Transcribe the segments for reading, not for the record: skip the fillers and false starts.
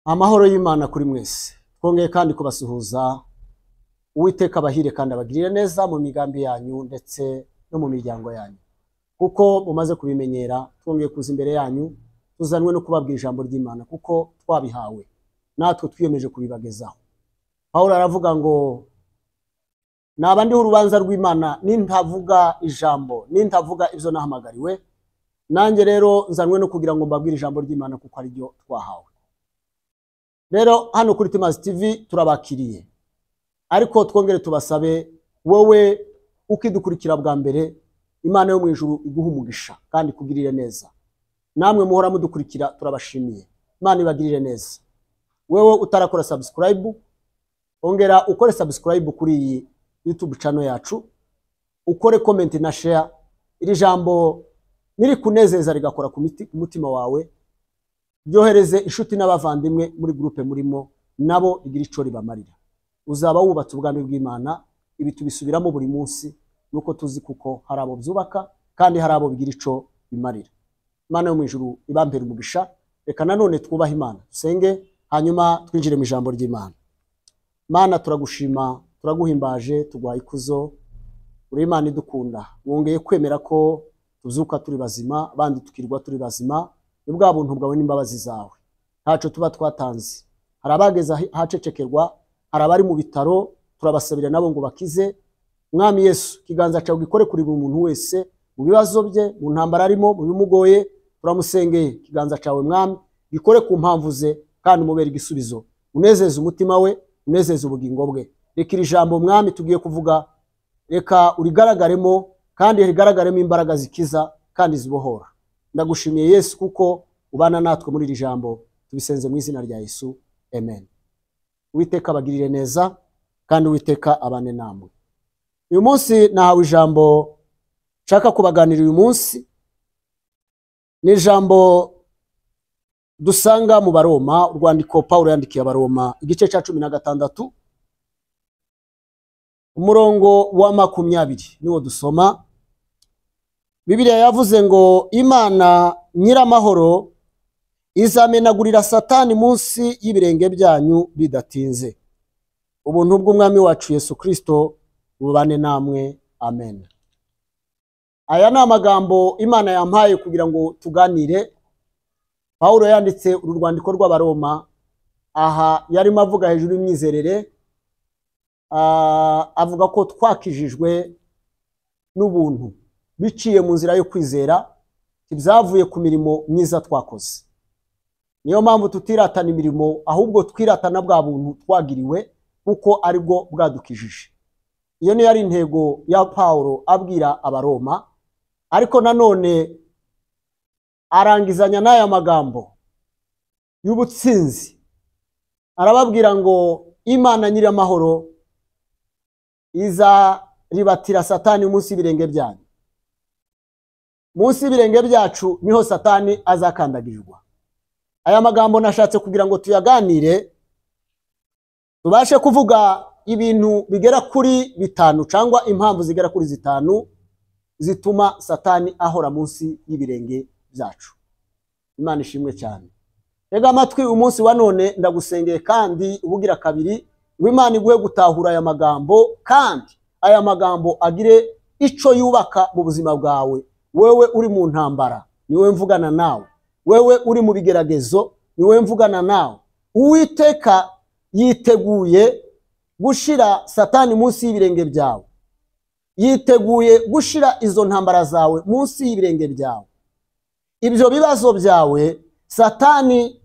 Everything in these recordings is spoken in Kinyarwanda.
Amahoro y'Imana kuri mwese. Twongeye kandi kubasuhuza. Uwiteka abahire kandi abagirire neza mu migambi yanyu ndetse no mu miryango yanyu. Kuko mumaze kubimenyera, twongeye kuza imbere yanyu tuzanwe no kubabwira ijambo ry'Imana kuko twabihawe, natwe twiyemeje kubibagezaho. Pawulo aravuga ngo naba ndiho urubanza rw'Imana nintavuga ijambo, nintavuga ibyo nahamagariwe. Nanjye rero nzanwe no kugira ngo mbabwire ijambo ry'Imana kuko ari ryo twahawe. Rero hano kuri Timazi TV turabakiriye, ariko twongere tubasabe, wowe ukidukurikira bwa mbere, Imana yo mu ijuru iguha umugisha kandi ikugirire neza. Namwe muhora mudukurikira turabashimiye, Imana ibagirire neza. Wewe utarakora subscribe, ongera ukore subscribe kuri iyi YouTube channel yacu, ukore comment na share. Iri jambo niri kunezeza rigakora ku mutima wawe, ryohereze inshuti n'abavandimwe muri groupe murimo, nabo igira ico ribamarira. Uzaba wubatse ubwami bw'Imana. Ibi tubisubiramo buri munsi nuko tuzi kuko hari abo byubaka kandi hari abo bigira ico bimarira. Imana yo mu ijuru ibampere umugisha. Reka nanone twubahe Imana, dusenge, hanyuma twinjire mu ijambo ry'Imana. Mana, turagushima, turaguhimbaje, tuguha ikuzo. Uri Imana idukunda, wongeye kwemera ko tuzuka turi bazima, abandi tukirwa turi bazima. Ni bwa buntu bwawe n'imbabazi zawe, ntaco tuba twatanze. Hari abageze ahacecekerwa, hari abari mu bitaro, turabasabira nabo ngo bakize. Mwami Yesu, ikiganza cyawe gikore kuri buri muntu wese mu bibazo bye, mu ntambara arimo, mu bimugoye. Turamusengeye, ikiganza cyawe Mwami gikore ku mpamvu ze kandi umubere igisubizo, unezeze umutima we, unezeze ubugingo bwe. Reka iri jambo Mwami tugiye kuvuga, reka urigaragaremo kandi rigaragaremo imbaraga zikiza kandi zibohora. Ndagushimiye Yesu kuko ubana natwe muri iri jambo, tubisenze mu izina rya Yesu, amen. Uwiteka abagirire neza kandi Uwiteka abane namwe. Uyu munsi nahawe ijambo nshaka kubaganira. Uyu munsi ni ijambo dusanga mu Baroma, urwandiko Pawulo yandikiye Abaroma, igice cya 16 umurongo wa 20 niwo dusoma. Bibiliya yavuze ngo Imana nyiramahoro izamenagurira Satani munsi y'ibirenge byanyu bidatinze. Ubuntu bw'Umwami wacu Yesu Kristo bubane namwe, amen. Aya ni amagambo Imana yampaye kugira ngo tuganire. Pawulo yanditse uru rwandiko rw'Abaroma, aha yarimo avuga hejuru y'imyizerere, avuga ko twakijijwe n'ubuntu biciye mu nzira yo kwizera, ibyavuye ku mirimo myiza twakoze. Niyo mpamvu tutiratana imirimo, ahubwo twiratana bwa buntu twagiriwe kuko aribwo bwadukijije. Iyo niyo ari intego ya Pawulo abwira Abaroma, ariko nanone arangizanya n'aya magambo y'ubutsinzi, arababwira ngo Imana nyiramahoro izaribatira Satani munsi y'ibirenge byanyu. Munsi y'ibirenge byacu niho Satani azakandagirirwa. Aya magambo nashatse kugira ngo tuyaganire, tubashe kuvuga ibintu bigera kuri 5 cyangwa impamvu zigera kuri 5 zituma Satani ahora munsi y'ibirenge byacu. Imana ishimwe cyane. Rega amatwi umunsi wa none ndagusengeye kandi ubugira kabiri ngo Imana iguhe gutahura aya magambo, kandi aya magambo agire ico yubaka mu buzima bwawe. Wewe uri mu ntambara, niwe mvugana nawe. Wewe uri mu bigeragezo, niwe mvugana nawe. Uwiteka yiteguye gushira Satani munsi y'ibirenge byawe, yiteguye gushira izo ntambara zawe munsi y'ibirenge byawe. Ibyo bibazo byawe Satani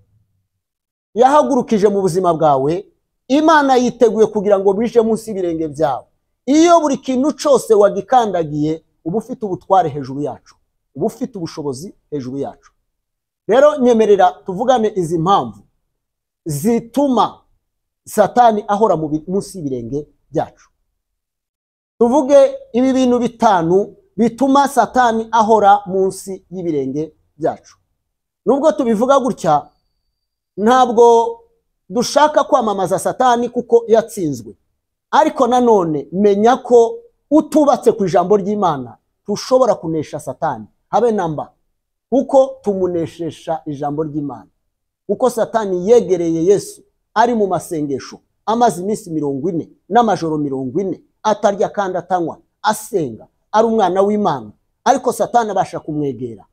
yahagurukije mu buzima bwawe, Imana yiteguye kugira ngo bije munsi y'ibirenge byawe. Iyo buri kintu cyose wagikandagiye, uba ufite ubutware hejuru yacu, uba ufite ubushobozi hejuru yacu. Rero nyemerera tuvugane izi mpamvu zituma Satani ahora munsi y'ibirenge byacu. Tuvuge ibi bintu 5 bituma Satani ahora munsi y'ibirenge byacu. Nubwo tubivuga gutya, ntabwo dushaka kwamamaza Satani kuko yatsinzwe, ariko nanone menya ko utubatse ku ijambo ry'Imana tushobora kunesha Satani habe namba, kuko tumuneshesha ijambo ry'Imana. Kuko Satani yegereye Yesu ari mu masengesho, amaze iminsi 40 n'amajoro 40 atarya kandi atanywa, asenga, ari umwana w'Imana, ariko Satani abasha kumwegera.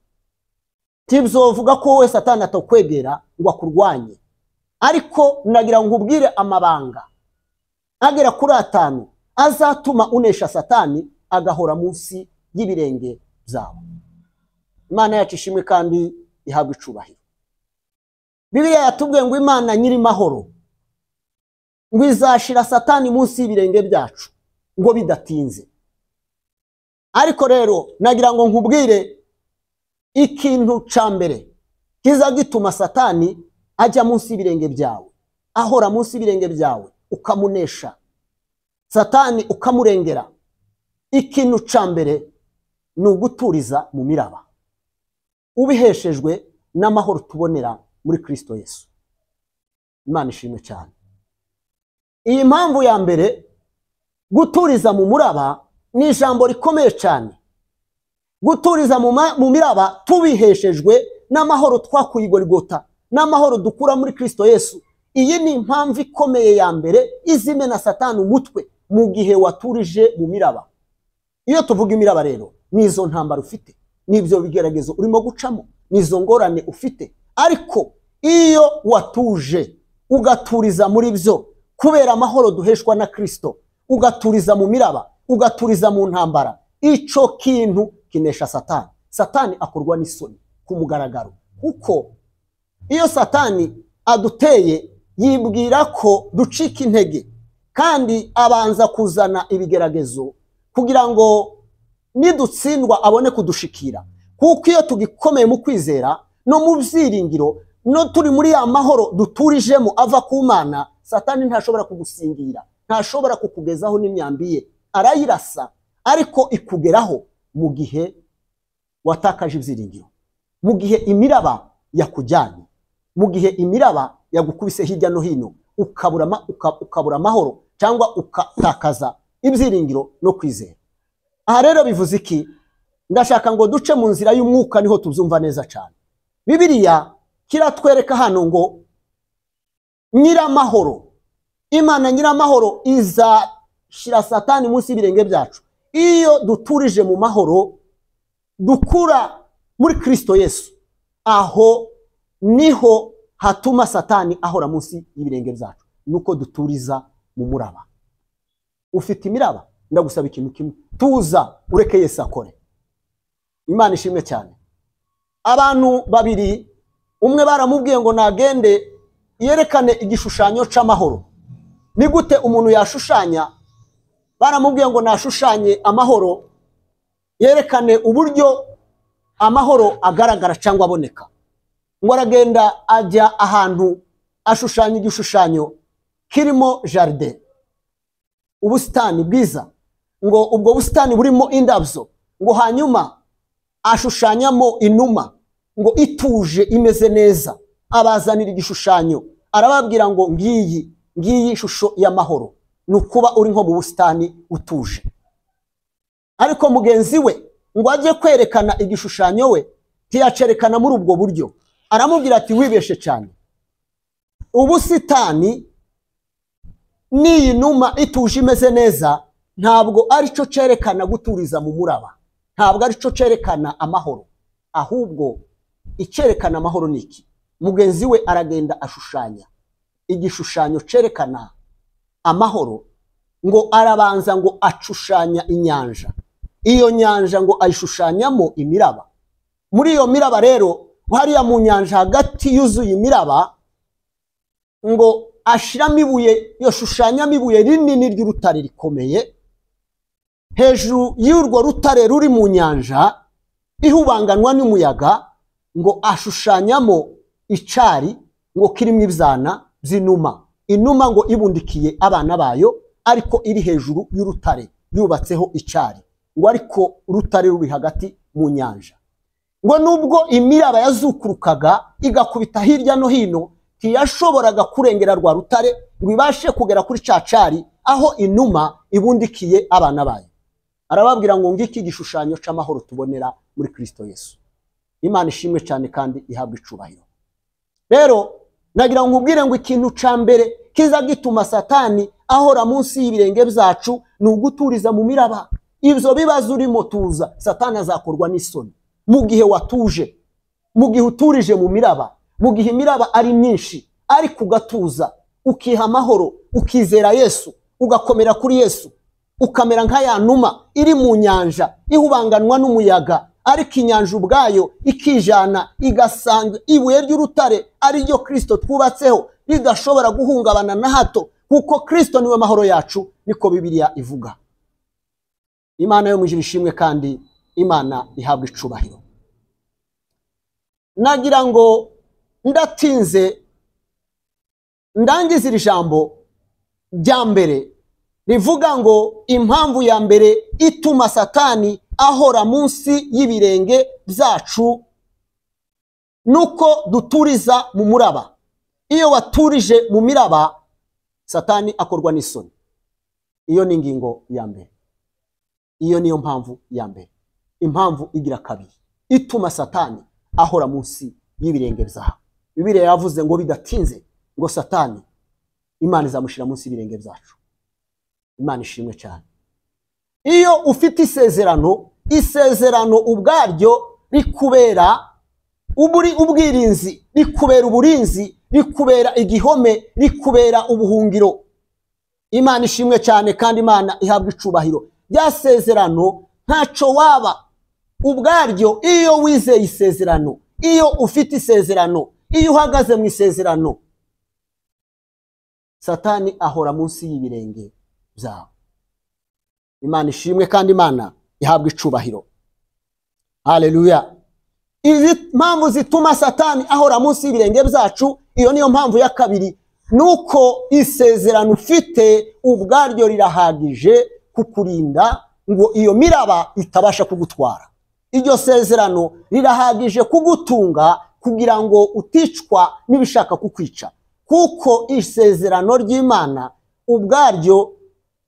Tibzovuga ko wowe Satani atakwegera ngo akurwanye, ariko nagira ngo nkubwire amabanga agera kuri 5 azatuma unesha Satani agahora munsi y'ibirenge byawe. Imana yacu ishimwe kandi ihabwe icubahiro. Bibiliya yatubwiye ngo Imana nyiri mahoro ngo izashira Satani munsi y'ibirenge byacu ngo bidatinze. Ariko rero nagira ngo nkubwire ikintu ca mbere kiza gituma Satani ajya munsi y'ibirenge byawe, ahora munsi y'ibirenge byawe, ukamunesha Satani ukamurengera. Ikintu ca mbere ni uguturiza mu miraba, ubiheshejwe n'amahoro tubonera muri Kristo Yesu. Imana ishimwe cyane. Iyi mpamvu ya mbere, guturiza mu muraba, ni ijambo rikomeye cyane. Guturiza mu miraba tubiheshejwe n'amahoro twakuye i Golgotha, n'amahoro dukura muri Kristo Yesu. Iyi ni impamvu ikomeye ya mbere izimena Satani umutwe mu gihe waturije mu miraba. Iyo tuvuga imiraba rero, nizo ntambara ufite, nibyo bigeragezo urimo gucamo, nizo ngorane ufite. Ariko iyo watuje ugaturiza muri byo kubera amahoro duheshwa na Kristo, ugaturiza mu miraba, ugaturiza mu ntambara, ico kintu kinesha Satani. Satani akorwa n'isoni ku mugaragaro, kuko iyo Satani aduteye yibwira ko ducika intege, kandi abanza kuzana ibigeragezo kugira ngo nidutsindwa abone kudushikira. Kuko iyo tugikomeye mu kwizera no mu byiringiro, no turi muri ya mahoro duturijemo ava ku Mana, Satani ntashobora kugusingira, ntashobora kukugezaho n'imyambi ye. Arayirasa ariko ikugeraho mu gihe watakaje ibyiringiro, mu gihe imiraba yakujyanye, mu gihe imiraba yagukubise hirya no hino, ukabura amahoro cyangwa ukatakaza ibyiringiro no kwizera. Aha rero bivuze iki? Ndashaka ngo duce mu nzira y'umwuka, niho tubyumva neza cyane. Bibiliya kiratwereka hano ngo nyiramahoro, Imana nyiramahoro izashira Satani munsi y'ibirenge byacu. Iyo duturije mu mahoro dukura muri Kristo Yesu, aho niho hatuma Satani ahora munsi y'ibirenge byacu, nuko duturiza mu muraba. Ufite imiraba, ndagusaba ikintu kimwe, tuza ureke Yesu akore. Imana ishimwe cyane. Abantu babiri, umwe baramubwiye ngo nagende yerekane igishushanyo c'amahoro. Ni gute umuntu yashushanya? Baramubwiye ngo nashushanye amahoro, yerekane uburyo amahoro agaragara cyangwa aboneka. Ngo aragenda ajya ahantu ashushanya igishushanyo kirimo jardin, ubusitani bwiza, ngo ubwo busitani burimo indabyo, ngo hanyuma ashushanyamo inuma ngo ituje imeze neza. Abazanira igishushanyo, arababwira ngo ngiyi ishusho y'amahoro, nukuba uri nko mu busitani utuje. Ariko mugenzi we ngo ajye kwerekana igishushanyo we, ntiyacerekana muri ubwo buryo. Aramubwira ati wibeshe cyane, ubusitani n'iyi numa ituje imeze neza ntabwo aricyo cerekana guturiza mu muraba, ntabwo aricyo cerekana amahoro, ahubwo icerekana amahoro niki? Mugenzi we aragenda ashushanya igishushanyo cerekana amahoro, ngo arabanza ngo ashushanya inyanja, iyo nyanja ngo ayishushanyamo imiraba. Muri iyo miraba rero, hariya mu nyanja hagati yuzuye imiraba, ngo ashiramo ibuye, yashushanyamo ibuye rinini ry'urutare rikomeye. Hejuru y'urwo rutare ruri mu nyanja ihubanganwa n'umuyaga, ngo ashushanyamo icari ngo kirimo ibyana by'inuma, inuma ngo ibundikiye abana bayo, ariko iri hejuru y'urutare yubatseho icari, ngo ariko urutare ruri hagati mu nyanja. Ngo nubwo imiraba yazukurukaga igakubita hirya no hino, ntiyashoboraga kurengera rwa rutare ngo ibashe kugera kuri cacari aho inuma ibundikiye abana bayo. Arababwira ngo ngiki igishushanyo c'amahoro tubonera muri Kristo Yesu. Imana ishimwe cyane kandi ihabwe icubahiro. Rero Nagira ngo nkubwire ngo ikintu ca mbere kiza gituma Satani ahora munsi y'ibirenge byacu ni uguturiza mu miraba. Ibyo bibazo urimo tuza, Satani azakorwa n'isoni mu gihe watuje, mu gihe uturije mu miraba, mu gihe imiraba ari myinshi ariko ugatuza, ukiha amahoro, ukizera Yesu, ugakomera kuri Yesu, ukamera nka ya numa iri mu nyanja ihubanganwa n'umuyaga, ariko inyanja ubwayo ikijana igasanga ibuye ry'urutare ari ryo Kristo twubatseho ridashobora guhungabana na hato, kuko Kristo niwe mahoro yacu, niko Bibiliya ivuga. Imana yo mu ijuru ishimwe kandi Imana ihabwa icubahiro. Nagira ngo ndatinze ndangize iri jambo rya mbere rivuga ngo impamvu ya mbere ituma Satani ahora munsi y'ibirenge byacu nuko duturiza mu muraba. Iyo waturije mu miraba, Satani akorwa n'isoni. Iyo ni ingingo ya mbere, iyo niyo mpamvu ya mbere. Impamvu igira kabiri ituma Satani ahora munsi y'ibirenge byawe, Bibiliya yavuze ngo bidatinze ngo Satani Imana izamushira munsi y'ibirenge byacu. Imana ishimwe cyane. Iyo ufite isezerano, isezerano ubwaryo rikubera ubwirinzi, rikubera uburinzi, rikubera igihome, rikubera ubuhungiro. Imana ishimwe cyane kandi Imana ihabwa icubahiro. Rya sezerano ntaco waba ubwaryo. Iyo wizeye isezerano, iyo ufite isezerano, iyo uhagaze mu isezerano, Satani ahora munsi y'ibirenge byawe. Imana ishimwe kandi Imana ihabwa icubahiro. Haleluya. Izi mpamvu zituma Satani ahora munsi y'ibirenge byacu, iyo niyo mpamvu ya kabiri, nuko isezerano ufite ubwaryo rirahagije kukurinda ngo iyo miraba itabasha kugutwara. Iryo sezerano rirahagije kugutunga kugira ngo uticwa n'ibishaka kukwica, kuko isezerano ry'Imana ubwaryo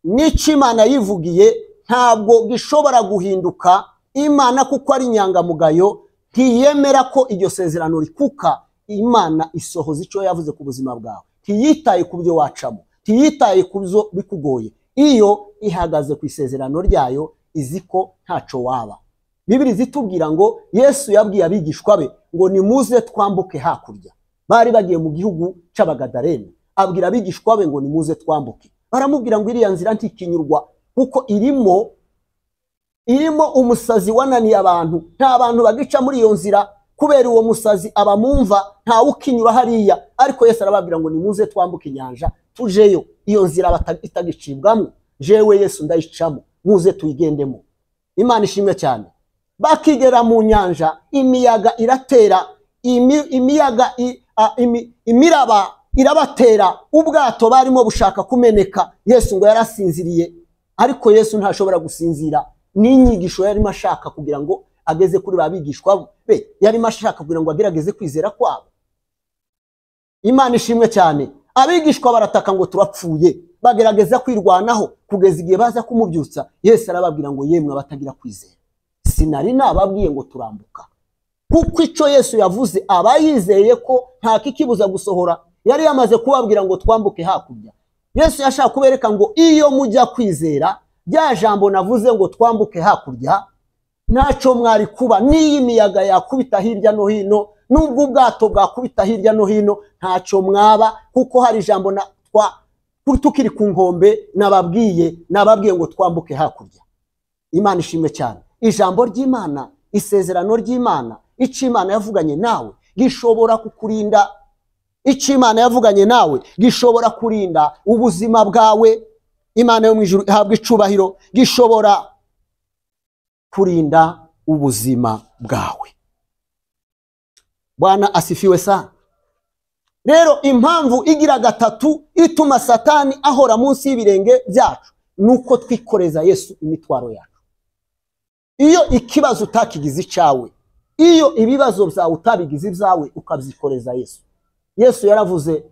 n'icyo Imana yivugiye ntabwo gishobora guhinduka. Imana kuko ari inyangamugayo ntiyemera ko iryo sezerano rikuka. Imana isohoza icyo yavuze ku buzima bwawe, ntiyitaye ku byo wacamo, ntiyitaye ku byo bikugoye. Iyo ihagaze ku isezerano ryayo izi ko ntaco waba. Bibiliya zitubwira ngo Yesu yabwiye abigishwa be ngo nimuze twambuke hakurya. Bari bagiye mu gihugu c'Abagadarene, abwira abigishwa be ngo nimuze twambuke. Baramubwira ngo iriya nzira ntikinyurwa kuko irimo umusazi wananiye abantu, nta bantu bagica muri iyo nzira kubera uwo musazi abamumva, nta ukinyura hariya. Ariko Yesu arababwira ngo nimuze twambuke inyanja tujeyo, iyo nzira itagicibwamo, jewe Yesu ndayicamo, muze tuyigendemo. Imana ishimwe cyane. Bakigera mu nyanja, imiyaga iratera, imiyaga imiraba irabatera, ubwato barimo bushaka kumeneka. Yesu ngo yarasinziriye, ariko Yesu ntashobora gusinzira. N'inyigisho yarimo ashaka kugira ngo ageze kuri babigishwa be, yarimo ashaka kugira ngo agerageze kwizera kwabo. Imana ishimwe cyane. Abigishwa barataka ngo turapfuye, bagerageza kwirwanaho kugeza igihe baza kumubyutsa. Yesu arababwira ngo yemwe abatagira kwizera, sinari nababwiye ngo turambuka. Kuko icyo Yesu yavuze aba yizeye ko nta kikibuza gusohora. Yari yamaze kubabwira ngo twambuke hakurya. Yesu yashaka kubereka ngo iyo mujya kwizera rya jambo navuze ngo twambuke hakurya, ntaco mwari kuba. N'iyi miyaga yakubita hirya no hino, nubwo ubwato bwakubita hirya no hino, ntaco mwaba, kuko hari ijambo na tukiri ku nkombe nababwiye ngo twambuke hakurya. Imana ishimwe cyane. Ijambo ry'Imana, isezerano ry'Imana, icyo Imana yavuganye nawe gishobora kukurinda. Icyo Imana yavuganye nawe gishobora kurinda ubuzima bwawe. Imana yo mu ijuru ihabwa icubahiro. Gishobora kurinda ubuzima bwawe. Bwana asifiwe sana. Rero impamvu igira gatatu ituma Satani ahora munsi y'ibirenge byacu nuko twikoreza Yesu imitwaro yacu. Iyo ikibazo utakigize icawe, iyo ibibazo byawe utabigize ibyawe ukabyikoreza Yesu. Yesu yaravuze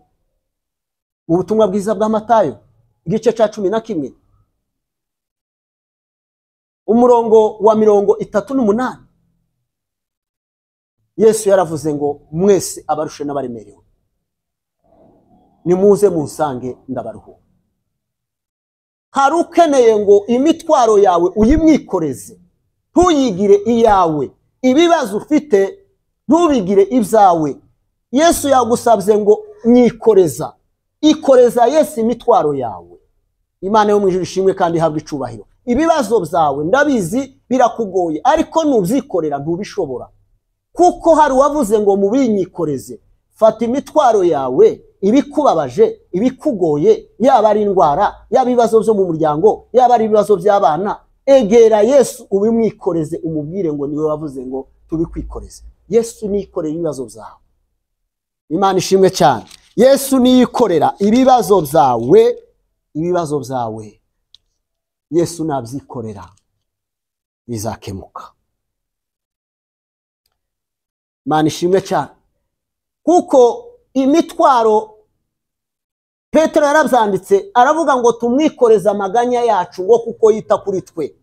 mu butumwa bwiza bwa Matayo igice ca 11 umurongo wa 38, Yesu yaravuze ngo mwese abarushe n'abaremerewe Nimuze munsange ndabaruhura. Hari ukeneye ngo imitwaro yawe uyimwikoreze, ntuyigire iyawe, ibibazo ufite ntubigire ibyawe. Yesu yagusabye ngo nyikoreza, ikoreza Yesu imitwaro yawe. Imana yo mu ijuru ishimwe kandi ihabwe icubahiro. Ibibazo byawe ndabizi birakugoye, ariko nubyikorera ntubishobora, kuko hari uwavuze ngo mubinyikoreze. Fata imitwaro yawe, ibikubabaje, ibikugoye, yaba ari indwara, yaba ibibazo byo mu muryango, yaba ari ibibazo by'abana, egera Yesu ubimwikoreze, umubwire ngo niwe wavuze ngo tubikwikoreze. Yesu niyikorera ibibazo byawe. Imana ishimwe cyane. Yesu niyikorera ibibazo byawe, ibibazo byawe Yesu nabyikorera bizakemuka. Imana ishimwe cyane. Kuko imitwaro, Petero yarabyanditse aravuga ngo tumwikoreze amaganya yacu, ngo kuko yita kuri twe,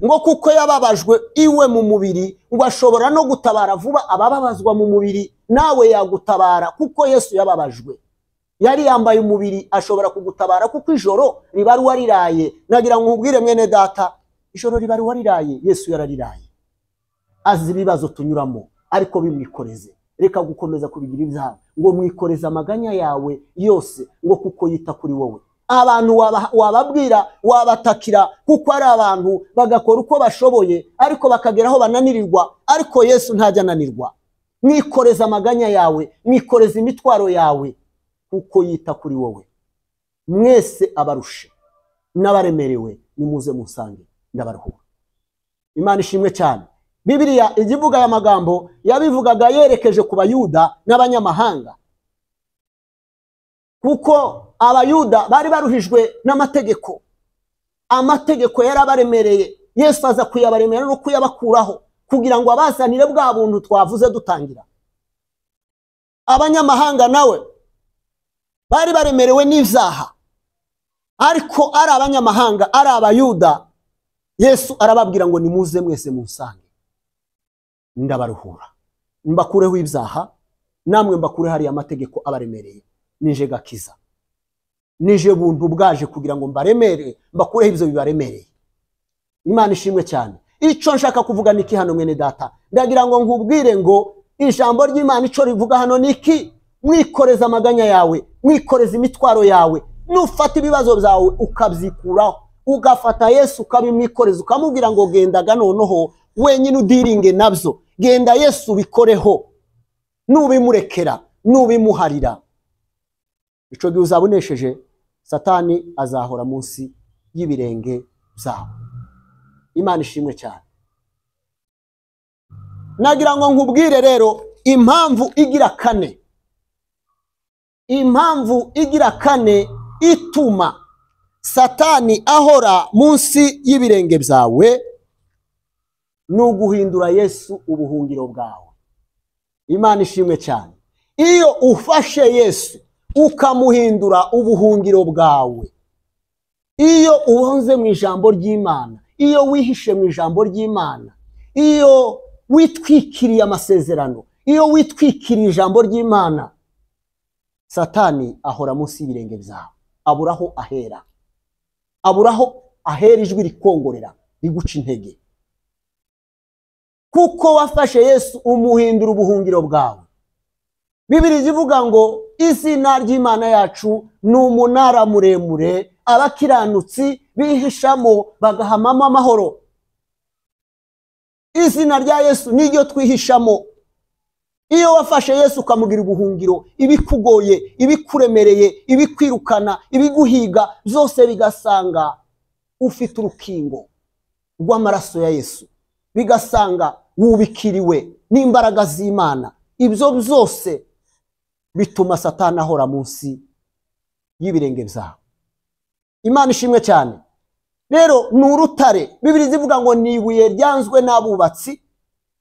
ngo kuko yababajwe iwe mu mubiri, ngo ashobora no gutabara vuba abababazwa mu mubiri. Nawe yagutabara kuko Yesu yababajwe, yari yambaye umubiri, ashobora kugutabara kuko ijoro riba wariraye. Nagira ngo nkubwire mwene data, ijoro riba wariraye, Yesu yarariraye. Azi ibibazo tunyuramo, ariko bimwikoreze. Reka gukomeza kubigira ibyawe, ngo mwikoreze amaganya yawe yose, ngo kuko yita kuri wowe. Abantu wababwira, wabatakira, kuko ari abantu bagakora uko bashoboye, ariko bakagera aho bananirirwa, ariko Yesu ntajya ananirwa. Mwikoreze amaganya yawe, mwikoreze imitwaro yawe, kuko yita kuri wowe. Mwese abarushe n'abaremerewe nimuze musange ndabaruhura. Imana ishimwe cyane. Bibiliya igivuga aya magambo yabivugaga yerekeje ku Bayuda n'abanyamahanga, kuko Abayuda bari baruhijwe n'amategeko. Amategeko yarabaremereye, Yesu aza kuyabaremera no kuyabakuraho kugira ngo abazanire bwa buntu twavuze dutangira. Abanyamahanga nawe bari baremerewe n'ibyaha, ariko ari abanyamahanga ari Abayuda, Yesu arababwira ngo nimuze mwese munsange ndabaruhura, mbakureho ibyaha, namwe mbakure hariya amategeko abaremereye. Nije gakiza, nije buntu bwaje kugira ngo mbaremere, mbakureho ibyo bibaremereye. Imana ishimwe cyane. Icyo nshaka kuvuga niki hano mwene data? Ndagira ngo nkubwire ngo ijambo ry'Imana ico rivuga hano niki? Mwikoreza amaganya yawe, mwikoreza imitwaro yawe. Nufata ibibazo byawe ukabyikuraho, ugafata Yesu ukabimwikoreza, ukamubwira ngo gendaga noneho wenyine udiringe nabyo, genda Yesu bikoreho. Nubimurekera, nubimuharira, ico gihe uzabonesheje, Satani azahora munsi y'ibirenge byawe. Imana ishimwe cyane. Nagira ngo nkubwire rero impamvu igira kane, impamvu igira kane ituma Satani ahora munsi y'ibirenge byawe, ni uguhindura Yesu ubuhungiro bwawe. Imana ishimwe cyane. Iyo ufashe Yesu ukamuhindura ubuhungiro bwawe, iyo ubonze mu ijambo ry'Imana, iyo wihishe mu ijambo ry'Imana, iyo witwikiriye amasezerano, iyo witwikiriye ijambo ry'Imana, Satani ahora munsi y'ibirenge byawe. Aburaho ahera, aburaho ahera ijwi rikongorera riguca intege, kuko wafashe Yesu umuhindura ubuhungiro bwawe. Bibiliya ivuga ngo izina ry'Imana yacu ni umunara muremure, abakiranutsi bihishamo bagahamamo amahoro. Izina rya Yesu niryo twihishamo. Iyo wafashe Yesu ukamugira ubuhungiro, ibikugoye, ibikuremereye, ibikwirukana, ibiguhiga, byose bigasanga ufite urukingo rw'amaraso ya Yesu, bigasanga wubikiriwe n'imbaraga z'Imana. Ibyo byose bituma Satani ahora munsi y'ibirenge byawe. Imana ishimwe cyane. Rero ni urutare. Bibiliya ivuga ngo ni ibuye ryanzwe n'abubatsi,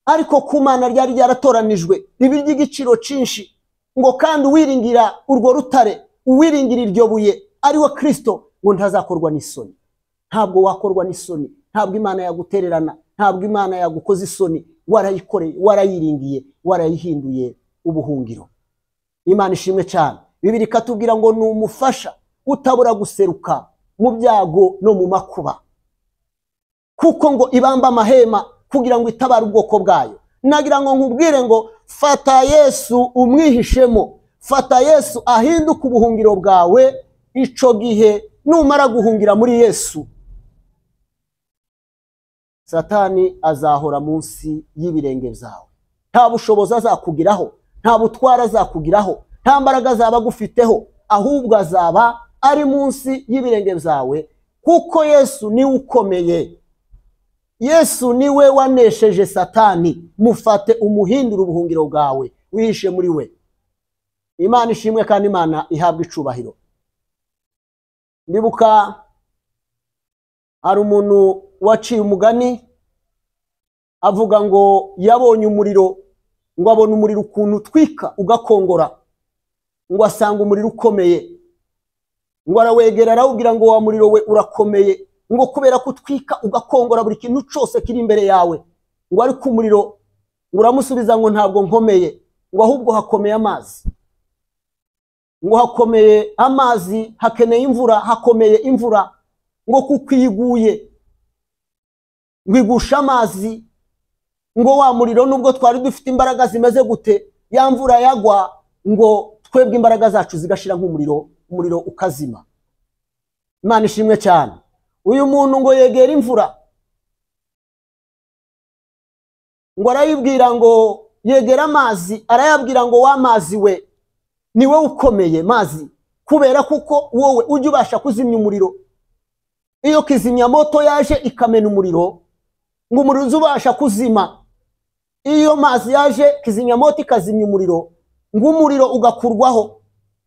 ariko ku Mana ryari ryaratoranijwe, riba ry'igiciro cyinshi, ngo kandi uwiringira urwo rutare, uwiringira iryo buye ari we Kristo, ngo ntazakorwa n'isoni. Ntabwo wakorwa n'isoni, ntabwo Imana yagutererana, ntabwo Imana yagukoza isoni. Warayikoreye, warayiringiye, warayihinduye ubuhungiro. Imana ishimwe cyane. Bibiliya ikatubwira ngo ni umufasha utabura guseruka mu byago no mu makuba, kuko ngo ibamba amahema kugira ngo itabare ubwoko bwayo. Nagira ngo nkubwire ngo fata Yesu umwihishemo, fata Yesu ahinduke ubuhungiro bwawe. Ico gihe numara guhungira muri Yesu, Satani azahora munsi y'ibirenge byawe. Nta bushobozi azakugiraho, nta butwara azakugiraho, nta mbaraga azaba agufiteho, ahubwo azaba ari munsi y'ibirenge byawe, kuko Yesu niwe ukomeye. Yesu niwe wanesheje Satani. Mufate umuhindure ubuhungiro bwawe, wihishe muri we. Imana ishimwe kandi Imana ihabwe icubahiro. Ndibuka hari umuntu waciye umugani avuga ngo yabonye umuriro, ngo abona umuriro ukuntu utwika ugakongora, ngo asanga umuriro ukomeye, ngo arawegera arawubwira ngo wa muriro we urakomeye, ngo kubera ko utwika ugakongora buri kintu cyose kiri imbere yawe, ngo ariko umuriro ngo uramusubiza ngo ntabwo nkomeye, ngo ahubwo hakomeye amazi, ngo hakomeye amazi, hakeneye imvura, hakomeye imvura, ngo kuko iguye ngo igusha amazi, ngo wa muriro nubwo twari dufite imbaraga zimeze gute, ya mvura yagwa ngo twebwe imbaraga zacu zigashira nk'umuriro, umuriro ukazima. Imana ishimwe cyane. Uyu muntu ngo yegera imvura, ngo arayibwira ngo yegera amazi, arayabwira ngo wa mazi we ni wowe ukomeye mazi, kubera kuko wowe ujya ubasha kuzimya umuriro. Iyo kizimyamoto yaje ikamena umuriro, ngo umuriro uzubasha kuzima. Iyo mazi yaje kizimyamoto ikazimya umuriro, ngo umuriro ugakurwaho.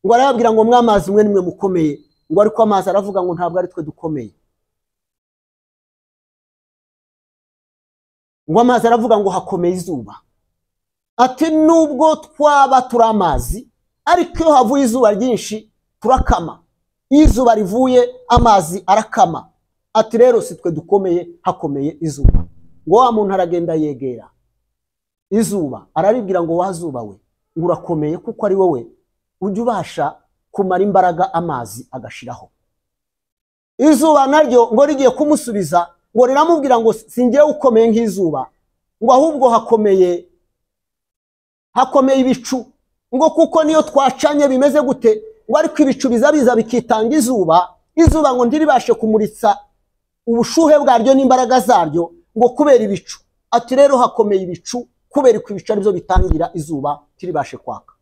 Ngo arayabwira ngo mwamazi mwe nimwe mukomeye, ngo ariko amazi aravuga ngo ntabwo ari twe dukomeye. Ngo amazi aravuga ngo hakomeye izuba. Ati nubwo twaba turi amazi, ariko iyo havuye izuba ryinshi turakama. Iyo izuba rivuye amazi arakama. Ati rero si twe dukomeye, hakomeye izuba. Ngo wa muntu aragenda yegera izuba, araribwira ngo wazuba we, ngo urakomeye kuko ari wowe ujya ubasha kumara imbaraga amazi agashiraho. Izuba naryo ngo rigiye kumusubiza, ngo riramubwira ngo singiye ukomeye nk'izuba, ngo ahubwo hakomeye ibicu, ngo kuko niyo twacanye bimeze gute, ngo ariko ibicu biza bikitanga izuba, izuba ngo ntiribashe kumuritsa ubushuhe bwaryo n'imbaraga zaryo, ngo kubera ibicu. Ati rero hakomeye ibicu kubera ko ibicu aribyo bitangira izuba tiribashe kwaka.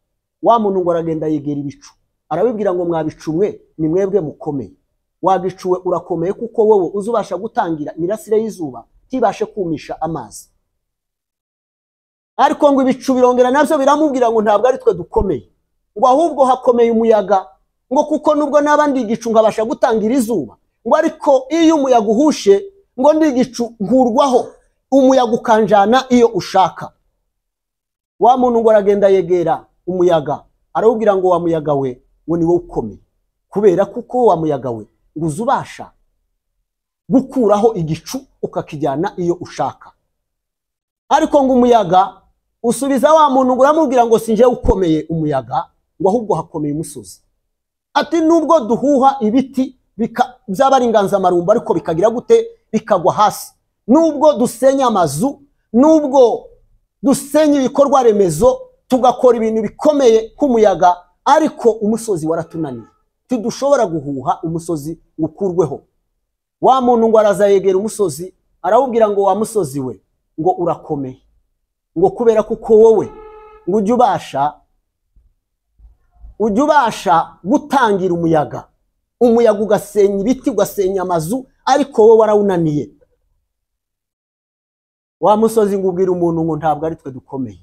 Wa muntu ngo aragenda yegera ibicu, arabibwira ngo mwabicumwe ni mwebwe mukomeye. Wagicuwe urakomeye kuko wowe uzubasha gutangira imirasire y'izuba tibashe kumisha amazi. Ariko ngo ibicu birongera nabyo biramubwira ngo ntabwo ari twe dukomeye, ngo ahubwo hakomeye umuyaga, ngo kuko nubwo naba ndi igicu nkabasha gutangira izuba, ngo ariko iyo umuyaga uhushe ngo ndi igicu nkurwaho, umuyaga ukanjana iyo ushaka. Wa muntu ngo aragenda yegera umuyaga, arawubwira ngo wa muyaga we, ngo ni wowe ukomeye, kubera kuko wa muyaga we ngo uzubasha gukuraho igicu ukakijyana iyo ushaka. Ariko ngo umuyaga usubiza wa muntu ngo uramubwira ngo sinje ukomeye umuyaga, ngo ahubwo hakomeye umusozi. Ati nubwo duhuha ibiti byaba ari inganzamarumbo ariko bikagira gute, bikagwa hasi, nubwo dusenya amazu, nubwo dusenya ibikorwa remezo, tugakora ibintu bikomeye nk'umuyaga, ariko umusozi waratunaniye, tidushobora guhuha umusozi ukurweho. Wa muntu ngo araza yegera umusozi, arawubwira ngo wa musozi we, ngo urakomeye, ngo kubera kuko wowe ngo ujya ubasha gutangira umuyaga, umuyaga ugasenya ibiti ugasenya amazu, ariko wowe warawunaniye. Wa musozi ngo ubwira umuntu ngo ntabwo ari twe dukomeye.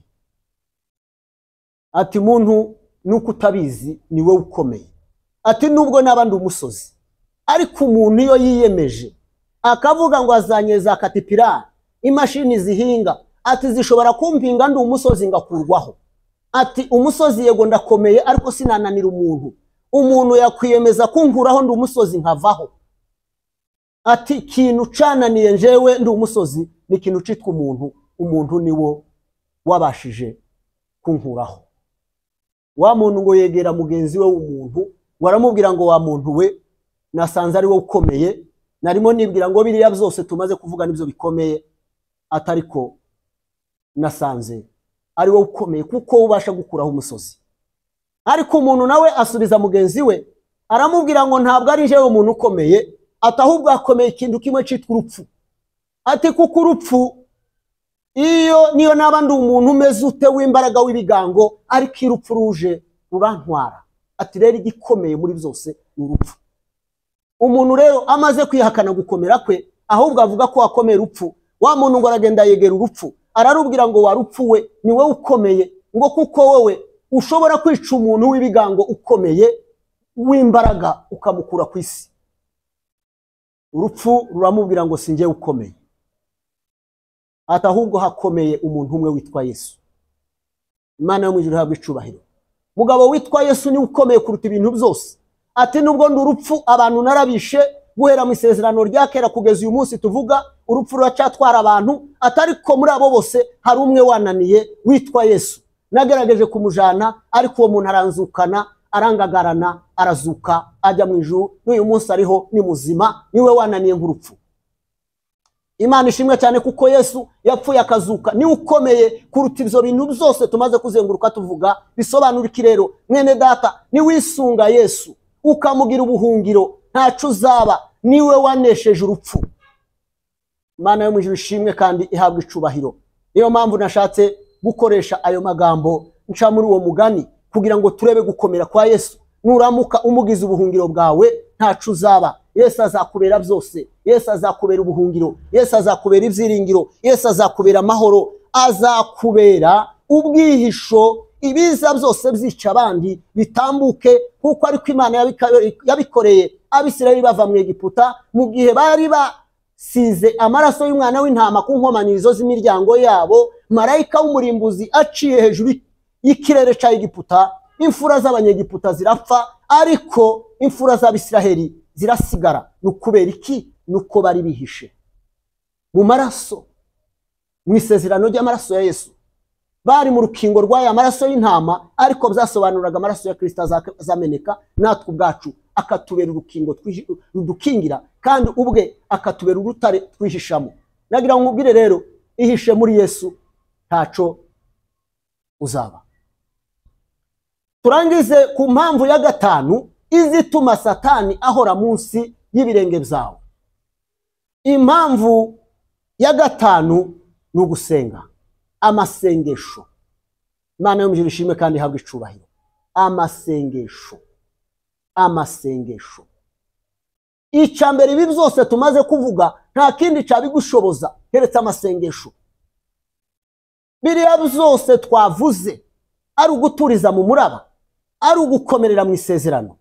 Ati muntu nuko utabizi ni wowe ukomeye. Ati nubwo nabandi umusozi, ariko umuntu iyo yiyemeje akavuga ngo azanye za katipirari, imashini zihinga, ati zishobora kumpinga ndi umusozi ngakurwaho. Ati umusozi yego ndakomeye ariko sinananira umuntu, umuntu yakwiyemeza kunkuraho ndi umusozi nkavaho. Ati ikintu cananiye njewe ndi umusozi ni ikintu citwa umuntu, umuntu niwo wabashije kunkuraho. Wa muntu ngo yegera mugenzi we w'umuntu, ngo aramubwira ngo wa muntu we, nasanze ari wowe ukomeye, narimo nibwira ngo biriya byose tumaze kuvuga nibyo bikomeye, atariko nasanze ari wowe ukomeye kuko ubasha gukuraho umusozi. Ariko umuntu nawe asubiza mugenzi we aramubwira ngo ntabwo ari jewe umuntu ukomeye, ati ahubwo akomeye ikintu kimwe cyitwa urupfu. Ati kuko urupfu iyo niyo naba ndi umuntu umeze ute w'imbaraga w'ibigango, ariko urupfu ruje rurantwara. Ati rero igikomeye muri byose ni urupfu. Umuntu rero amaze kwihakana gukomera kwe, ahubwo avuga ko akomeye urupfu. Wa muntu ngo aragenda yegera urupfu, ararubwira ngo warupfu we, ni wowe ukomeye, ngo kuko wowe ushobora kwica umuntu w'ibigango ukomeye w'imbaraga ukamukura ku isi. Urupfu ruramubwira ngo sinjye ukomeye, ati ahubwo hakomeye umuntu umwe witwa Yesu. Imana yo mu ijuru ihabwe icubahiro. Mugabo witwa Yesu ni ukomeye kuruta ibintu byose. Ati nubwo ndi urupfu abantu narabishe guhera mu isezerano rya kera kugeza uyu munsi tuvuga, urupfu ruracyatwara abantu, atariko muri abo bose hari umwe wananiye witwa Yesu. Nagerageje kumujana ariko uwo muntu aranzukana, arangagarana, arazuka ajya mu ijuru, n'uyu munsi ariho ni muzima, niwe wananiye nk'urupfu. Imana ishimwe cyane kuko Yesu yapfuye akazuka, ni ukomeye kuruta ibyo bintu byose tumaze kuzenguruka tuvuga. Bisobanura iki rero mwene data? Ni wisunga Yesu ukamugira ubuhungiro, ntaco uzaba, niwe wanesheje urupfu. Imana yo mu ijuru ishimwe kandi ihabwe icubahiro. Niyo mpamvu nashatse gukoresha ayo magambo nca muri uwo mugani, kugira ngo turebe gukomera kwa Yesu. Nuramuka umugize ubuhungiro bwawe, ntaco uzaba. Yesu azakubera byose. Yesu azakubera ubuhungiro, Yesu azakubera ibyiringiro, Yesu azakubera amahoro, azakubera ubwihisho. Ibiza byose byica abandi bitambuke, kuko ariko Imana yabikoreye Abisirayeli bava mu Egiputa, mu gihe bari basize amaraso y'umwana w'intama ku nkomanizo z'imiryango yabo. Marayika w'umurimbuzi aciye hejuru y'ikirere cya Egiputa, imfura z'abanyegiputa zirapfa, ariko imfura z'Abisiraheli zirasigara. Ni ukubera iki? Nuko bari bihishe mu maraso, mu isezerano ry'amaraso ya Yesu. Bari mu rukingo rw'aya maraso y'intama, ariko byasobanuraga amaraso ya Kristo azameneka natwe ubwacu, akatubera urukingo rudukingira, kandi ubwe akatubera urutare twihishamo. Nagira ngo nkubwire rero, ihishe muri Yesu ntaco uzaba. Turangize ku mpamvu ya gatanu izituma Satani ahora munsi y'ibirenge byawe. Impamvu ya gatanu ni ugusenga, amasengesho. Imana yo mu ijuru ishimwe kandi ihabwe icubahiro. Amasengesho, amasengesho. Icya mbere, ibi byose tumaze kuvuga nta kindi cyabigushoboza keretse amasengesho. Biriya byose twavuze ari uguturiza mu muraba, ari ugukomerera mu isezerano.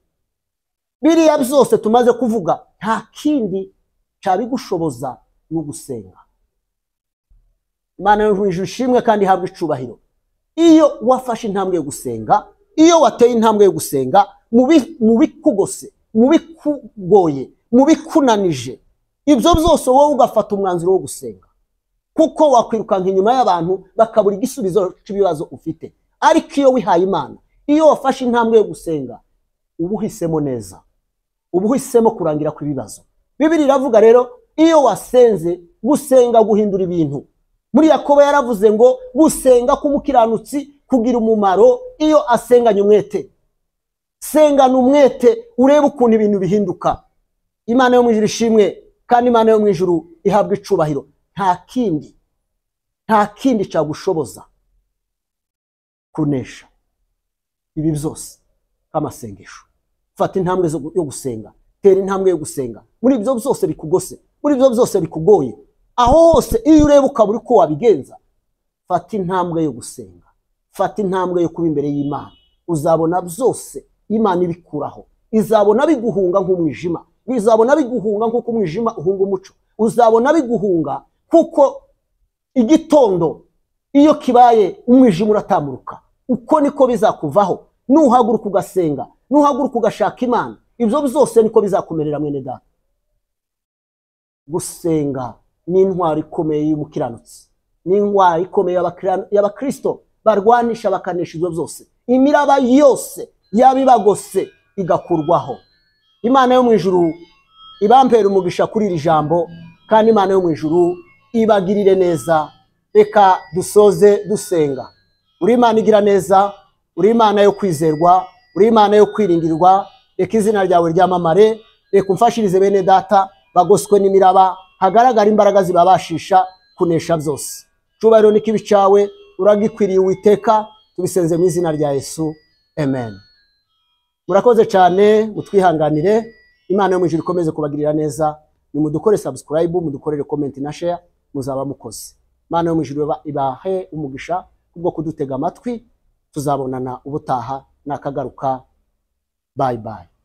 Biriya byose tumaze kuvuga nta kindi cyabigushoboza no gusenga. Imana yo mu ijuru ishimwe kandi ihabwe icubahiro. Iyo wafashe intambwe yo gusenga, iyo wateye intambwe yo gusenga, mu bikugose, mu bikugoye, mu bikunanije, ibyo byose wowe ugafata umwanzuro wo gusenga, kuko wakwirukanka inyuma y'abantu bakabura igisubizo cy'ibibazo ufite. Ariko iyo wihaye Imana, iyo wafashe intambwe yo gusenga, uba uhisemo neza, uba uhisemo kurangira kw'ibibazo. Bibiliya iravuga rero, iyo wasenze, gusenga guhindura ibintu. Muri Yakobo yaravuze ngo gusenga k'umukiranutsi kugira umumaro iyo asenganye umwete. Sengana umwete urebe ukuntu ibintu bihinduka. Imana yo mu ijuru ishimwe kandi Imana yo mu ijuru ihabwe icubahiro. Nta kindi, nta kindi cyagushoboza kunesha ibi byose k'amasengesho. Fata intambwe yo gusenga, tera intambwe yo gusenga. Muri ibyo byose bikugose, muri ibyo byose bikugoye, aho hose iyo ureba ukabura uko wabigenza, fata intambwe yo gusenga, fata intambwe yo kuba imbere y'Imana. Uzabona byose Imana ibikuraho. Izabona biguhunga nk'umwijima, bizabona biguhunga nk'uko umwijima uhunga umuco. Uzabona biguhunga kuko igitondo iyo kibaye umwijima uratamuruka. Uko niko bizakuvaho nuhaguruka ugasenga, nuhaguruka ugashaka Imana. Ibyo byose niko bizakumerera mwene data. Gusenga ni intwaro ikomeye y'umukiranutsi, ni intwaro ikomeye y'abakristo barwanisha bakanesha ibyo byose. Imiraba yose yabibagose igakurwaho. Imana yo mu ijuru ibampera umugisha kuri iri jambo, kandi Imana yo mu ijuru ibagirire neza. Reka dusoze dusenga. Uri Imana igira neza, uri Imana yo kwizerwa, uri Imana yo kwiringirwa. Reka izina ryawe ryamamare, reka umfashirize bene data bagoswe n'imiraba, hagaragara imbaraga zibabashisha kunesha byose. Cyubahiro n'ikibi cyawe uragikwiriye Uwiteka, tubisenze mu izina rya Yesu, amen. Murakoze cyane, mutwihanganire. Imana yo mu ijuru ikomeze kubagirira neza. Nimudukore subscribe, mudukorere comment na share, muzaba mukoze. Imana yo mu ijuru ibahe umugisha kubwo kudutega amatwi. Tuzabonana ubutaha, nakagaruka. Bye bye.